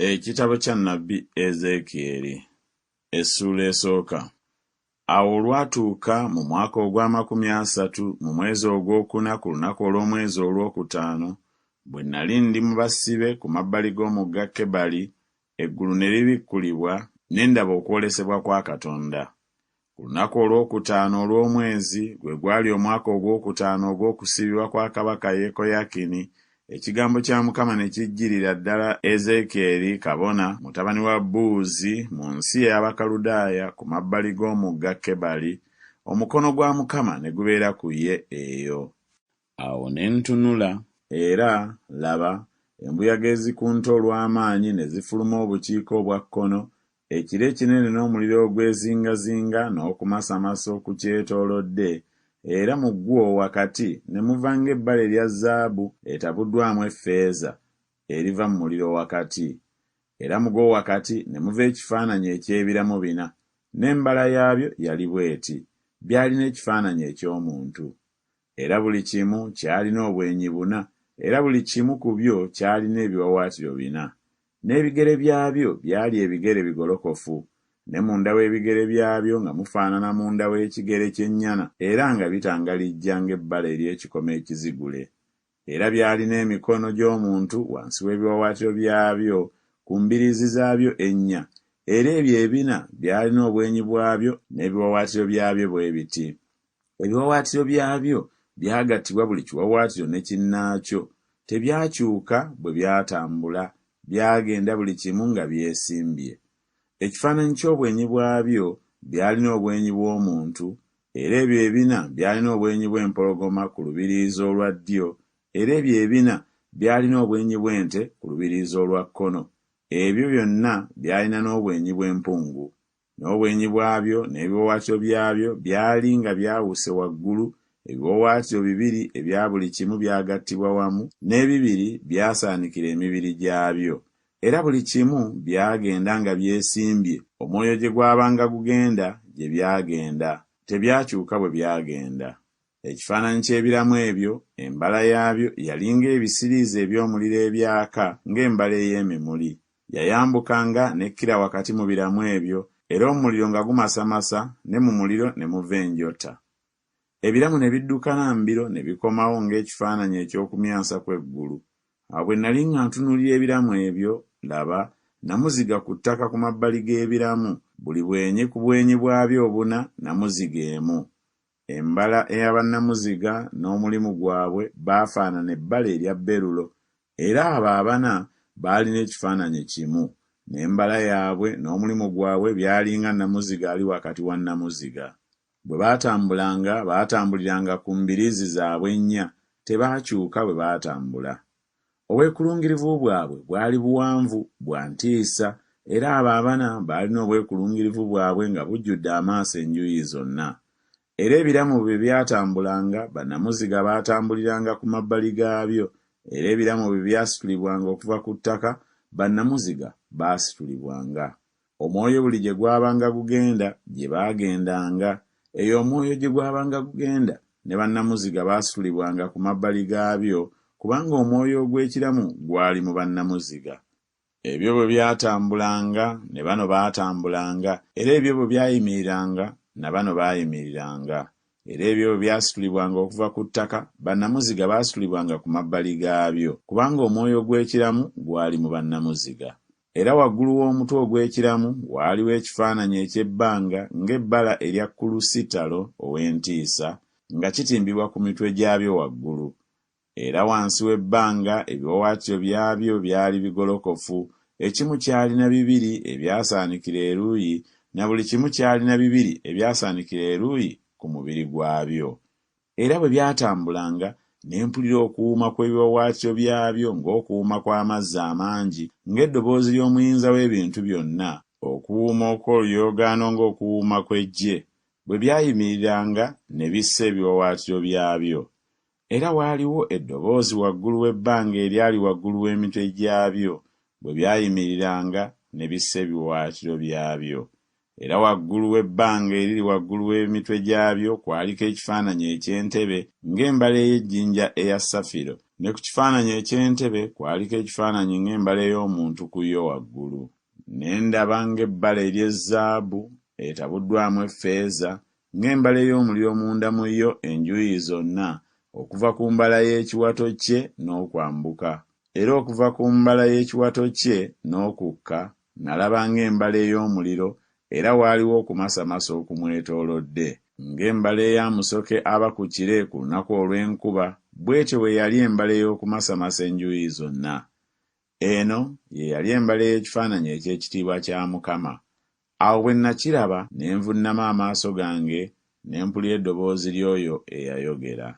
Ekitabo kya nnabbi Ezeekyeri Essuula esooka. Awo olwatuuka mu mwaka ogw'amakumi asatu mu mwezi ogw'okuna ku lunaku olw'omwezi olw'okutaano, bwe nnali ndi mu basibe ku mabbali g'omugga Kebali, eggulu ne libikkulibwa, ne ndaba okwolesebwa kwa Katonda. Ku lunaku olwokutaano olw'omwezi, gwe gwali omwaka ogwokutaano ogw'okusibibwa kwa kabaka Yekoyakini, ekigambo kya Mukama ne kijjirira ddala Ezeekyeri kabona, mutabani wa Buuzi, mu nsi ey'Abakaludaaya ku mabbali g'omugga Kebali, omukono gwa Mukama ne gubeera ku ye eyo. Awo ne ntunula, era, laba, embuyaga ezikunta olw'amaanyi ne zifuluma obukiika obwa kkono, ekire ekinene n'omuliro ogwezingazinga n'okumasamasa okukyetoolodde, era mu gwo wakati ne muva ng'ebbala erya zaabu etabuddwamu effeeza, eriva mu muliro wakati. Era mu gwo wakati ne muva ekifaananyi eky'ebiramu bina, n'embala yaabyo yali bw'eti, byalina ekifaananyi eky'omuntu. Era buli kimu kyalina obwenyi buna, era buli kimu ku byo kyalina ebiwaawaatiro bina. N'ebigere byabyo byali ebigere bigolokofu, ne munda w'ebigere byabyo nga mufaanana munda w'ekigere ky'ennyana era nga bitangalijja ng'ebbala ery'ekikomo ekizigule. Era byalina emikono gy'omuntu wansi w'ebiwaawaatiro byabyo ku mbiriizi zaabyo ennya, era ebyo ebina byalina obwenyi bwabyo n'ebiwaawaatiro byabyo bwe biti. Ebiwawaatiro byabyo byagattibwa buli kiwawaatiro ne kinnaakyo, tebyakyuka bwe byatambula, byagenda buli kimu nga byesimbye. Ekifaananyi ky'obwenyi bwabyo byalina obwenyi bw'omuntu, era ebyo ebina byalina obwenyi bw'empologoma ku lubiriizi olwa ddyo, era ebyo ebina byalina obwenyi bw'ente ku lubiriizi olwa kkono, ebyo byonna byalina n'obwenyi bw'empungu. N'obwenyi bwabyo n'ebiwaawaatiro byabyo byali nga byawuse waggulu, ebiwaawaatiro bibiri ebya buli kimu byagattibwa wamu, n'ebibiri byasaanikira emibiri gyabyo. Era buli kimu byagenda nga byesimbye, omwoyo gye gwabanga gugenda, gye byagenda, tebyakyuka bwe byagenda. Ekifaananyi ky'ebiramu ebyo, embala yaabyo yali ng'ebisiriiza eby'omuliro ebyaka ng'embala ey'emimuli. Yayambukanga n'ekkira wakati mu biramu ebyo, era omuliro nga gumasamasa, ne mu muliro ne muva enjota. Ebiramu ne biddukana mbiro ne bikomawo ng'ekifaananyi eky'okumyansa kw'eggulu. Awo bwe nnali nga ntunuulira ebiramu ebyo, laba, nnamuziga ku ttaka ku mabbali g'ebiramu, buli bwenyi ku bwenyi bwabyo obuna, nnamuziga emu. Embala eya bannamuziga n'omulimu gwabwe baafaanana ebbala erya berulo, era abo abana baalina ekifaananyi kimu, n'embala yaabwe n'omulimu gwabwe byali nga nnamuziga ali wakati wa nnamuziga. Bwe baatambulanga, baatambuliranga ku mbiriizi zaabwe ennya, tebaakyuka bwe baatambula. Obwekulungirivu bwabwe bwali buwanvu, bwa ntiisa, era abo abana baalina obwekulungirivu bwabwe nga bujjudde amaaso enjuyi zonna. Era ebiramu bwe byatambulanga, bannamuziga baatambuliranga ku mabbali gaabyo, era ebiramu bwe byasitulibwanga okuva ku ttaka, bannamuziga baasitulibwanga. Omwoyo buli gye gwabanga gugenda, gye baagendanga. Eyo omwoyo gye gwabanga gugenda, ne bannamuziga baasitulibwanga ku mabbali gaabyo, kubanga omwoyo ogw'ekiramu gwali mu bannamuziga. Ebyo bwe byatambulanga, ne bano baatambulanga, era ebyo bwe byayimiriranga, na bano baayimiriranga. Era ebyo bwe byasitulibwanga okuva ku ttaka, bannamuziga baasitulibwanga ku mabbali gaabyo, kubanga omwoyo ogw'ekiramu gwali mu bannamuziga. Era waggulu w'omutwe ogw'ekiramu waaliwo ekifaananyi eky'ebbanga ng'ebbala erya kulusitalo ow'entiisa, nga kitimbibwa ku mitwe gyabyo waggulu. Era wansi w'ebbanga ebiwaawaatiro byabyo byali bigolokofu, ekimu kyalina bibiri ebyasaanikira eruuyi, na buli kimu kyalina bibiri ebyasaanikira eruuyi ku mubiri gwabyo. Era bwe byatambulanga, ne mpulira okuwuuma kw'ebiwaawaatiro byabyo ng'okuwuuma kw'amazzi amangi, ng'eddoboozi ly'Omuyinza w'ebintu byonna, okuwuuma okw'oluyoogaano ng'okuwuuma kw'eggye, bwe byayimiriranga ne bissa ebiwaawaatiro byabyo. Era waaliwo eddoboozi waggulu w'ebbanga eryali waggulu w'emitwe gyabyo, bwe byayimiriranga ne bissa ebiwaawaatiro byabyo. Era waggulu w'ebbanga eriri waggulu w'emitwe gyabyo kwaliko ekifaananyi eky'entebe ng'embala ey'ejjinja eya safiro, ne ku kifaananyi eky'entebe kwaliko ekifaananyi ng'embala ey'omuntu ku yo waggulu. Ne ndaba ng'ebbala ery'ezzaabu etabuddwamu effeeza, ng'embala ey'omuliro munda mu yo enjuuyi zonna, okuva ku mbala y'ekiwato kye n'okwambuka, era okuva ku mbala y'ekiwato kye n'okukka, nalaba ng'embala ey'omuliro, era waaliwo okumasamasa okumwetoolodde. Ng'embala eya musoke aba ku kire ku lunaku olw'enkuba, bw'etyo bwe yali embala ey'okumasamasa enjuuyi zonna. Eno ye yali embala ey'ekifaananyi eky'ekitiibwa kya Mukama. Awo bwe nnakiraba, ne nvunnama amaaso gange, ne mpulira eddoboozi ly'oyo eyayogera.